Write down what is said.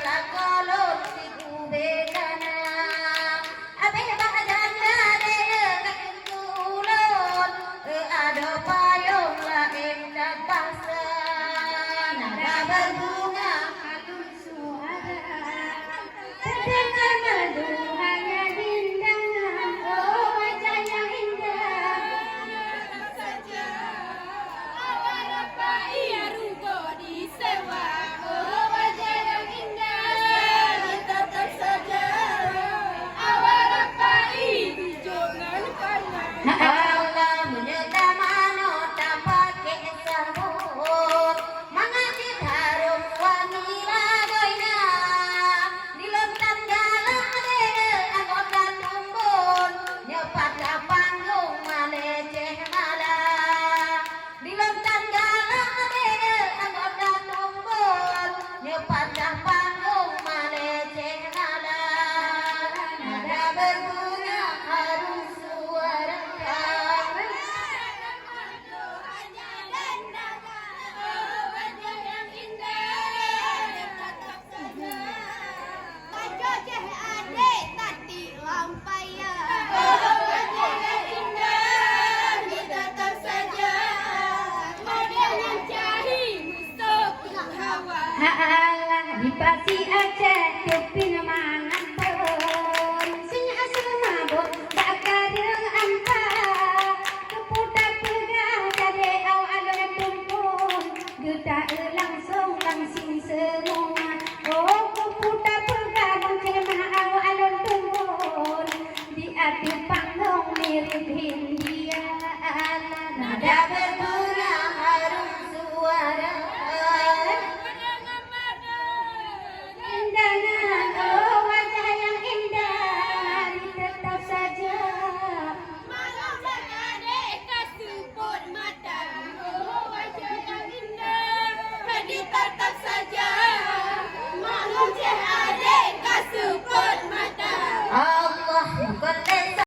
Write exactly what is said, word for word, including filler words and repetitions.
Sakolot sikubé kana, abéh bak janda deh ka keuneuk ulôn, adoe payong laén that basa, nada berbunga harum suara, terdengar merdu hanya rindangan, oh wajah yang indah. Allah meunyoe tamanoe tapakék sabon, mangat jeuet harôm wangi ladoi na. Di lôn tan galak deh anggota tumbon, nyoe pat ka panggong maleceh mala. Di lôn tan galak deh anggota tumbon, nyoe pat ka panggong maleceh mala. Nada berbunga harum suara. Alah, dipasi Aceh